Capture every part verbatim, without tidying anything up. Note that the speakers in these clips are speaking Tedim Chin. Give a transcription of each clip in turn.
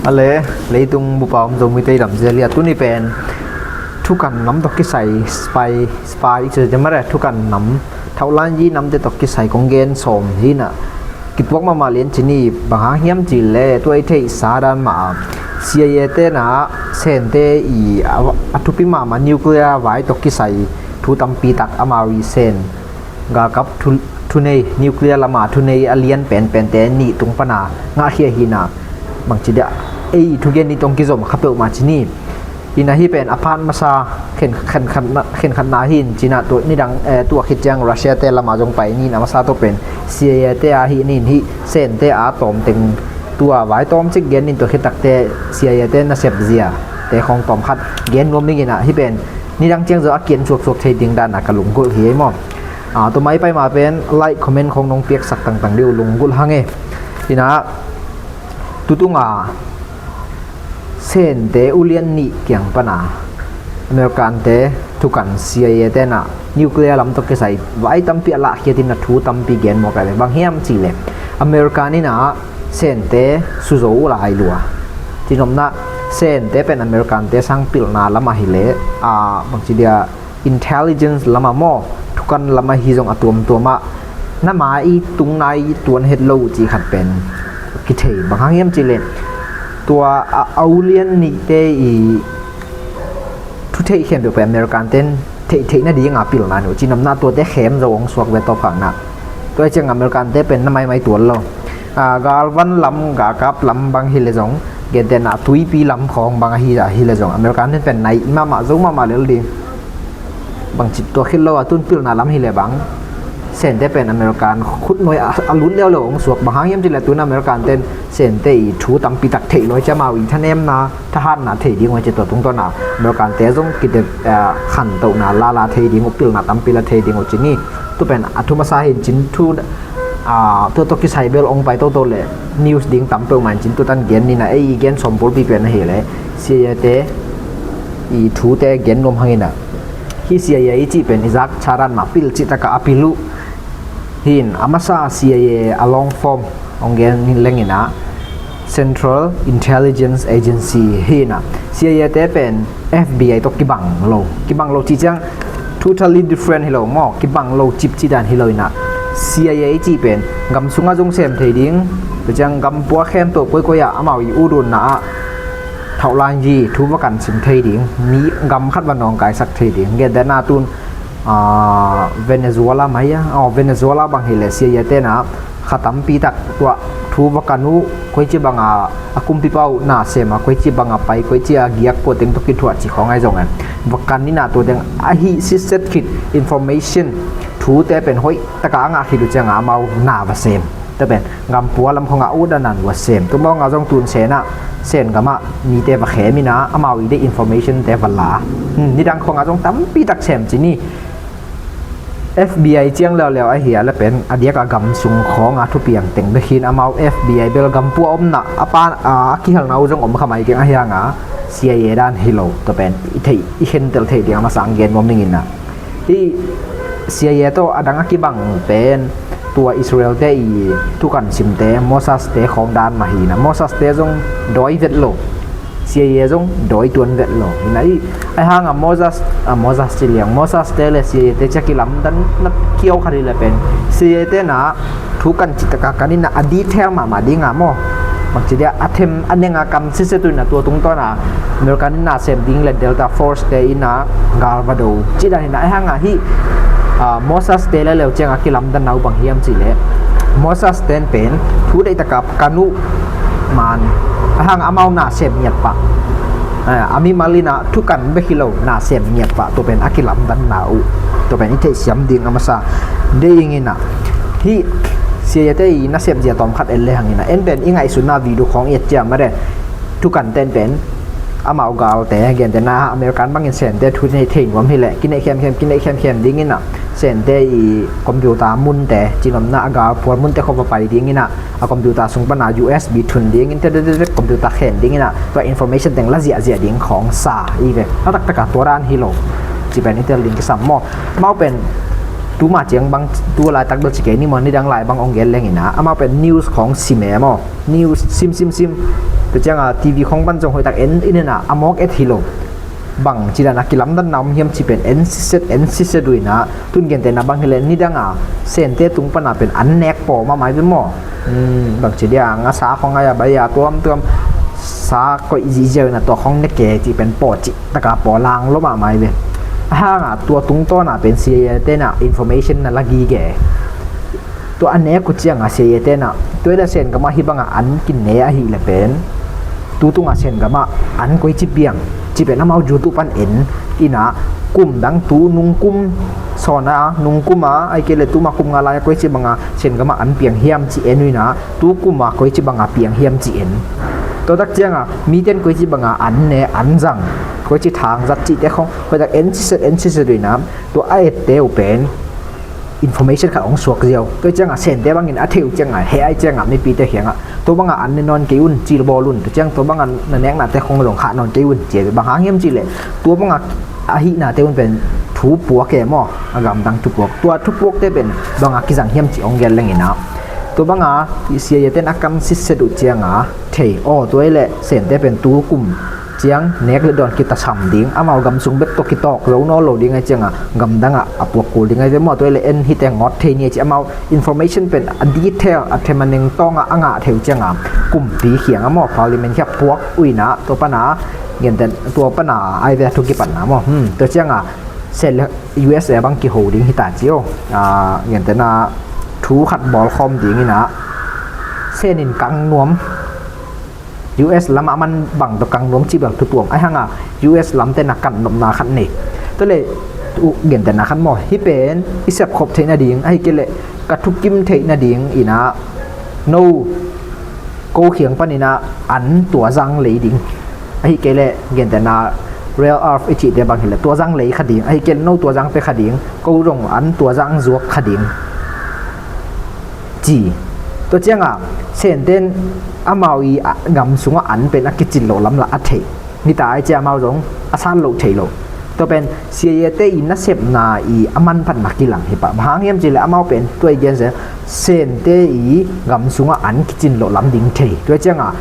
A le, leitung bupa om Zomite i lam zia lia tuni pen thukan nam tawh kisai spy, spy i ci mare, thukan nam, thauhlanyi namte tawh kisai kong gen sawm hi na. Kipuak mahmah lian ci ni, bang hang hiam ci le tua i theihsa dan mah a, CIA te na Sente i a, a thupi mahmah nuclear vai tawh kisai thu tampi tak amau i Sen galkap thu, thunei, nuclear lama thunei a lian penpente nih tung pana ngahkhia hi na. Bangci dia ei thugen nih tong kizom kha peuhmah ci ni. Hi na hi pen a phat masa khen, khen khatna, khen khatna hi in ci na, tu nidang, eh, tua khit ciang Russia te lama zong pai ni na, masa tawh pen CIA te a hi nin hi, Sente a tawm teng tua vai tawm cik gen nin tua khit takte CIA te nasep zia te khong tawm khat gen nuam ning in a, hi pen nidang ciang zo a kian suaksuak thei ding dan a ka lunggulh hi ei maw. A, tua mai pai ma pen like, comment khong nong piaksak tangtang dih uh lunggulh hang e. Hi na, tutunga Sente ulian nih kiang pana American te thukan CIA te na nuclear lam tawh kisai vai tampi a lahkhiat in a thu tampi gen mawk a le, bang hiam ci le American in a Sente suzo uh lai lua. Cinopna Sente pen American te sang pilna lam ahi le, a, bangci dia intelligence lama maw, thukan lama hi zong a tuamtuama na mai tung nai tuan het lo uh ci khat pen kithei. Bang hang hiam ci le tua a, a ulian nihte i thu theih khempeuh pen American ten theih theih nadinga pilna ni uh. Cinopna tuate khem zo hong suak ve tawpkhakna. Tua i ciang American te pen na maimai tuan lo. A, galvan lam, galkap lam bang hi le zong, gentehna tuipi lam khawng bang ahi a hi le zong American ten pen nai mahmah zo mahmah lel ding. Bangci tua khit lo a tun pilna lam hi le bang Sente pen American khutnuai a, a lut leuleu hong suak. Bang hang hiam ci le tun American ten Sente i thu tampi tak theih lo i ci amau i thanemna, thahatna thei ding uh ci tua tungtawna American te zong kidep, eh, khantohna lala thei ding uh, pilna tampi la thei ding uh ci ni. Tu pen a thu masa hin cin thu, a, tua tawh kisai bel ong pai toto le news ding tam peuhmah in cin tutan gen ni na, ei i gen sawm bulpi pen ahi le CIA te i thute gen nuam hang in a. Hi CIA i cih pen i zak charan mah pil cih taka a pil uh. Hin a masa CIA a long form hong gen leng in a Central Intelligence Agency hi in a, CIA te pen FBI tawh kibang lo. Kibang lo cih ciang totally different hi lo maw, kibang lo cipci dan hi lo in a, CIA i cih pen gam sungah zong sem thei ding, tua ciang gam pua khempeuh koikoi ah amau i ut utna ah thauhlanyi thu va kan sim thei ding, mi gam khat va nawngkaisak thei ding. Gentehna tun, ah, Venezuela mai a, oh, Venezuela bang hi le CIA te na kha tampi tak tua thu va kan uh, koici banga a kumpipa uh na sem a, koici banga pai, koici a giak pua teng tawh kithuah ci khawng ahi zong e, va kan ni na tua teng ahi sitset khit information thute pen hoih taka a ngah khit uh cianga amau na va sem. Tua pen gam pua lam khawngah ut a nan va sem. Tua mawngah zong tun senah Sen gamah mite va khem in a, amau i deih information te va la. Hmm, nidang khawngah zong tampi tak sem ci ni. FBI ciang leuleu ahi a le pen a diaka gam sung khawnga thupiang teng bek hin amau FBI bel gam pua omna a pa, a, a kihelna uh zong om kha mai keng ahi hanga CIA dan hi lo. Tua pen i theih, i khentel theih ding a masa ang gen nuam ning in a. Hi CIA tawh a dang a kibang pen tua Israel te i thukan simte, Mossad te khawng dan mah hi na. Mossad te zong dawi vet lo. CIA zong dawi tuan vet lo. Hi na i, ahi hanga Mossad, a, Mossad ci liang, Mossad te le CIA te ciang kilamdan na kiau khat hi le pen CIA te na thu kan cih taka kan in a, a detail mahmah dinga maw. Bangci dia a them a nenga kam sitset uh in a tua tungtawna American in a sem ding le Delta Force te in a gal va do. Ci dan in a, ahi hanga hi, a, Mossad te leuleu cianga kilamdanna uh bang hiam ci le Mossad ten pen thu deih taka kan uh man, ahi hanga amau na sem ngiat pah. A, a mimal in a thukan bek hi lo na sem ngiat pah, tua pen a kilamdanna uh. Tua pen i theihsiam ding a masa. Deih ing in a hi CIA te i nasep zia tawm khat en le hang in a, en pen i ngaihsutna video khawng i et ciam a de. Thukan ten pen amau galte, gentehna American bangin Sente thu nei thei nuam hi leh, kineih khemkhem, kineih khemkhem ding in a, Sente i computer munte, cinopna a gal pual munte khawng va pai ding in a, a computer sung pana USB thun ding in, te, te, te, te, computer khen ding in a, tua information teng la ziahziah ding khawng sa i ve. A taktaka tua dan hi lo. Ci pen i tel ding kisam maw. Amau pen Tuma ciang bang, tu laitak bel ci kei ni maw, nidang lai bang hong gen leng inah, amau pen news khawng sim e maw. News sim sim sim. Tua ciangah TV khawng pan zong hoihtak en in inah, a mawk et hi lo. Bang ci dan a kilamdanna om hiam ci pen en siset, en siset uh inah, tun gentehna bang hileh nidang a Sente tung pana pen an nek paw mahmah hi ve maw. Bang ci dia, ngasa khawng ai a bai a tuamtuam, sa koih zihziau inah tua khawng ne kei ci pen paw cih taka paw lang lo mahmah hi ve. A hangah tua tungtawna pen CIA tenah information na la gige. Tua a nek uh ciangah CIA tenah, tua ila Sen gamah hih bangah an kine ahih leh pen, tu tungah Sen gamah an koici piang ci pen amau YouTube pan en inah, kum dang tu nungkum sawna nungkuma, ahih kei leh tuma kum nga lai-a koici banga Sen gamah an piang hiam ci en uh inah, tu kuma koici banga piang hiam ci en. Tua tak ciangah miten koici banga an ne, an zang, koici thang zat cihte khawng hoihtak en siset, en siset uh inah, tua a ette uh pen information khat hong suak ziau. Tua ciangah Sente bangin a theih uh ciangah, heh ai ciangah mipite kiangah, tua bangah an ne nawn kei un, cil bawl un. Tua ciang tua bangah na neknate khawng zong khah nawn kei un ci a, bang hang hiam cih leh tua bangah a hihnate un pen thu puak e maw, a gamdang thu puak. Tua thu puakte pen bangah kizang hiam cih hong gen leng inah, tua bangah CIA ten a kan siset uh ciangah thei aw, tua ileh Sente pen tu kum ciang nek le dawn kitasam ding, amau gam sung bek tawh kitawk zo nawn lo ding ai ciangah, gamdangah a puak kul ding ai ve maw. Tua ileh en hite ngawt thei ni ai ci, amau information pen a detail, a them a neng tawngah a ngah thei uh ciangah, kumpi kiangah maw, parliament kiangah puak uh inah, tua pana, gentehna tua pana ai ve a thu kipatna maw. Tua ciangah Sen le USA bang kiho ding hita ci aw. Gentehna thu khat bawlkhawm ding inah, Sen in kang nuam, US lamah man bang tawh kang nuam cih bel thu tuam. Ai hangah US lam tenah kan nopna khat nei. Tua leh, gentehna khat maw, hih pen i sepkhop theih nading, ahih kei leh ka thukim theih nading inah, no, ko kiang pan inah an tuazang lei ding, ahih kei leh gentehna rare earth i cihte bang hileh tuazang lei kha ding, ahih kei leh no tuazang pe kha ding, ko zong an tuazang zuak kha ding ci. Tua ciangah Senten amau i gam sungah an pen a kicin loh lam lah a theih. Nita ai cia amau zong a san loh thei lo. Tua pen CIA te i nasepna i a manphatna kilang hi pah. Bang hang hiam cih leh amau pen tua i gen zen, Sente i gam sungah an kicin loh lam ding thei. Tua ciangah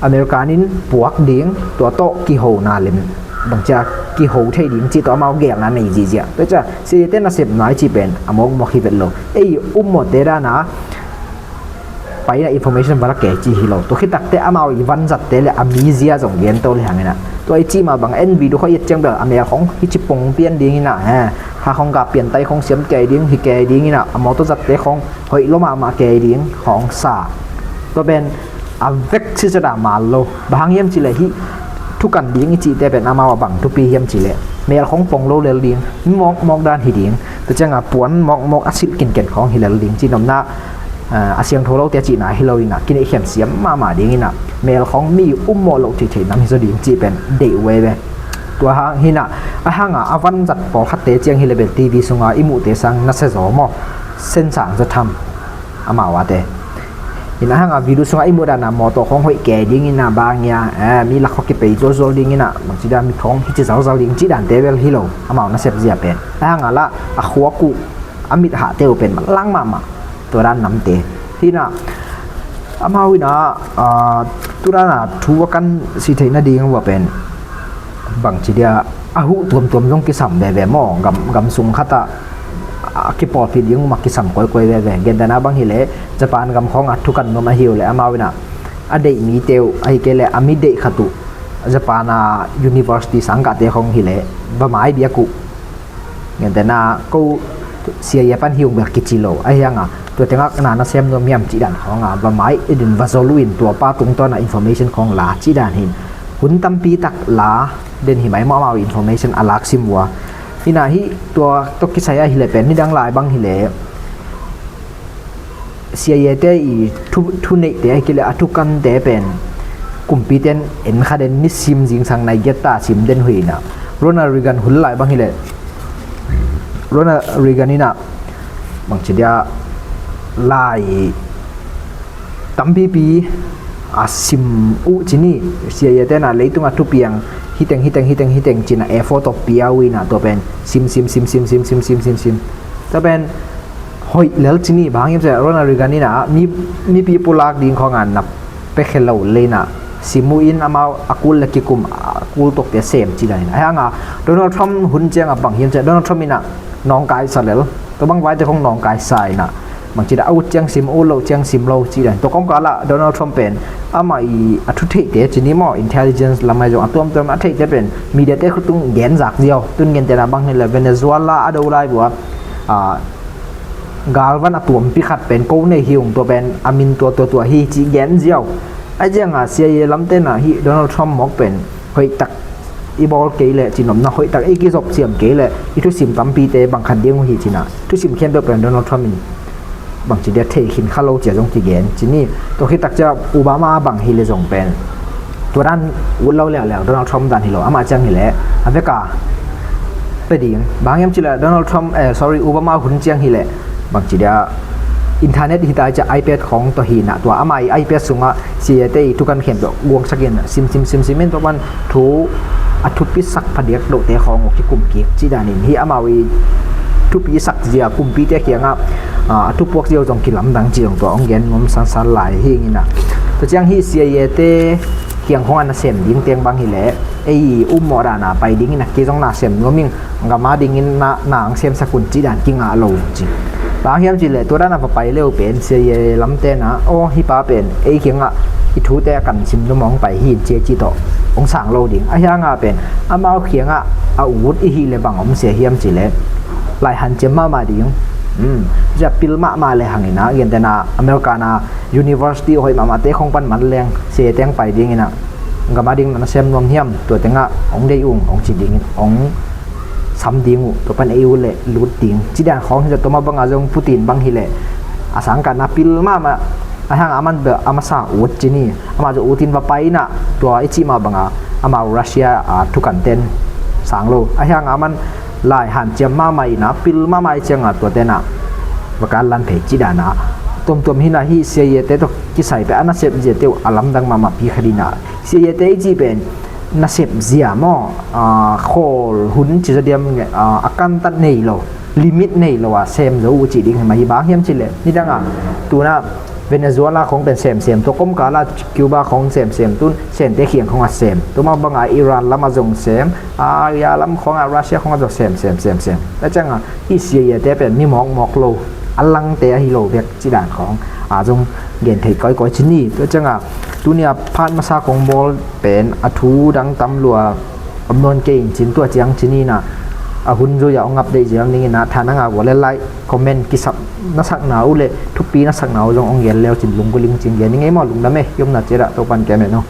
American in puak ding, tua tawh kihona lem, bangcia kiho thei ding cih tawh amau gelna nei zihziah. Tua ciah CIA te nasepna i cih pen a mawkmawk hi vet lo. Ei ummawhte dana paina information va la kei ci hi lo. Tua khitakte amau i vanzatte le a mizia zong gen to le hang inah, tua i cih mah bang en video khawh i et ciang bel a mel khawng hi ci pong pian ding inah, he, ha khawng ga piantai khawng siam kei ding, hi kei ding inah, a mawtaw zatte khawng hoih lo mahmah kei ding khawng sa. Tua pen a vek sisada mal lo. Bang hang hiam cih leh hih thukan ding i cihte pen amau a bang thupi hiam cih leh mel khawng pong lo lel ding, mawkmawk dan hi ding. Tua ciangah puan mawkmawk a silh kinken khawng hi lel ding. Cih nopna, a siangtho lote a cihna hi lo inah, kineihkhiam siam mahmah ding inah, mel khawng mi ummawh loh theihtheih nam hi zaw ding cih pen deih uh ei ve. Tua hang hinah, a hangah a vanzat pawlkhatte ciang hi leh bel TV sunga i muhte sang nasia zaw maw, sensang zaw tham. Amau ate in a hangah video sungah i muh dana mawtaw khawng hoih kei ding inah, bangia, eh, mi lak khawng kipei zualzual ding inah, bangci dan mi khawng hi ci zalzal ding cih dante bel hi lo. Amau nasep zia pen a hangah lah a khuak uh, a mit hahte uh pen manlang mahmah. Tua dan namte hinah, amau inah, ah, tu dana thu a kan si theih nading uh a pen bangci dia, a huh tuamtuam zong kisam veve maw, gam, gam sung khatah a kipawlpih ding uh mah kisam kawikawi veve. Gentehna bang hi leh Japan gam khawngah thukan nuam ahi uh leh amau inah a deih mite uh, ahi kei leh a mi deih khat uh Japan a university sangkahte khawng hi leh va mai biak uh. Gentehna ko CIA pan hi ung bel kici lo, ahi hangah tua tengah na nasem nuam hiam cih dan khawngah va mai edin va zol uh in, tua pa tungtawna information khawng la cih dan hin. Hun tampi tak la den hi mai maw, amau information a lak sim uh a. Hinah hih tua tawh kisai ah hi leh pen nidang lai bang hi leh CIA te i thu, thuneihte ahi kei leh a thukante pen kumpite in en kha den, nisim zingsang nai giat ta sim den uh inah. Ronald Reagan hun lai bang hi leh Ronald Reagan inah bangci dia, lai tampipi a sim uh ci ni. CIA te inah leitungah thupiang hiteng hiteng hiteng hiteng cinah A four tawh pia uh inah, tua pen sim sim sim sim sim sim sim sim sim. Tua pen hoih lel ci ni, bang hiam cih leh Ronald Reagan in ah mi, mipi pulak ding khawng ah na pia khia lo leh in ah sim uh in, amau a kul leh kikum a kul tuakte sem ci dan in. Ahih hang a Donald Trump hun ciang ah bang hiam cih leh Donald Trump in ah nawngkaisa lel, tua bang vaite khawng nawngkaisa in ah bangci dan a ut ciang sim, ut lo ciang sim lo ci dan. Tua kawmkal ah Donald Trump pen amah i a thu theihte ci ni maw, intelligence lam ah zong a tuamtuam a theihte pen mediate khut tung gen zak ziau. Tun gentehna bang hi leh Venezuela a do lai uh ah galvan a tuampi khat pen ko nei hi ung, tua pen a min tua tua tua hi ci gen ziau. Ahih ciang a C I A lamte in ah hih Donald Trump mawk pen hoih tak i bawl kei leh, cihnopna hoih tak i kizop siam kei leh i thusim tampite bang khat ding uh hi ci in ah, thusim khempeuh pen Donald Trump in bangci dia thei khin kha lo ci a zong kigen ci ni. Tua khit tak ciang Obama bang hi leh zong pen tua dan ut lo leuleu, Donald Trump dan hi lo, amah ciang hi leh a vek a pia ding. Bang hiam cih leh Donald Trump, eh, sorry, Obama hun ciang hi leh bangci dia internet hi ta ciang iPad khawng tawh hi in ah, tua amah i iPad sungah C I A te i thukan khempeuh guangsak in sim, sim, sim, sim in, tua pan thu a thupisak phadiak lohte khawng uh kikum kik ci dan in, hih amau i thupisak zia kumpite kiangah, ah, a thupuak zia uh zong kilamdang ci zong tua hong gen nuam sansan lai hi ing in ah. Tua ciang hih C I A te kiang khawng a nasem ding teng bang hi leh ei i ummawh dan a pai ding in ah kei zong nasem nuam ing, gam a ding in na, na hong semsak un ci dan kingah lo ci. Bang hiam cih leh tua dan a va pai leh uh pen C I A lamte in ah, aw, hih pa pen ei kiangah i thute a kan sim nuam hong pai hi in ci a, cih tawh hong sang lo ding. Ahih hang a pen amau kiangah a ut i hih leh bang om sia hiam cih leh lai hanciam mahmah ding. Hmm, zia pil mahmah lehang in ah, gentehna America na university hoih mahmahte khawng pan man leng C I A te hong pai ding in ah, gam a ding na nasem nuam hiam, tua teng ah hong deih ung, hong ci ding in, hong sam ding uh, tua pan ei uh leh lut ding ci dan khawng hi. Tua mah bang a zong Putin bang hi leh a sangkah na pil mahmah, ahih hang a man bel a masa ut ci ni, amah zong ut in va pai in ah, tua i cih mah bang a amau Russia a thukanten sang lo. Ahih hang a man lai hanciam mahmah in ah pil mahmah i ciang a tuate in ah va kan lan phei ci dan a, tuamtuam hi in ah hih C I A te tawh kisai pen a nasep ziate uh a lamdang mahmah pi khat in ah, C I A te i cih pen nasep zia maw, ah, khawl hun ci zaw diam, ah, a kantat nei lo, limit nei lo a sem zo uh cih ding hi mah hi. Bang hiam cih leh nidang a tu in ah Venezuela khawng pen semsem, tua kawmkal ah Cuba khawng semsem, tun semte kiang khawng a sem, tua mah bang a Iran lam a zong sem, a, ya lam khawng a Russia khawng a zong sem, sem, sem, sem. Tua ciang a hih C I A te pen mi mawkmawk lo, a langte ahi lo bek ci dan khawng a zong gen thei kawikawi ci ni. Tua ciang a tuni a phat masa kong bawl pen a thu dang tam lua om nawn kei in cin, tua ciang ci ni in ah, a hun zui a hong update ziau ning in ah, tha na ngah uh leh like, comment kisap na sakna uh leh thupi na sakna uh zong hong gen le uh cin, lunggulh ing cin gen ning ei maw, lungdam ei, i omna ciat ah Topa'n kem hen aw.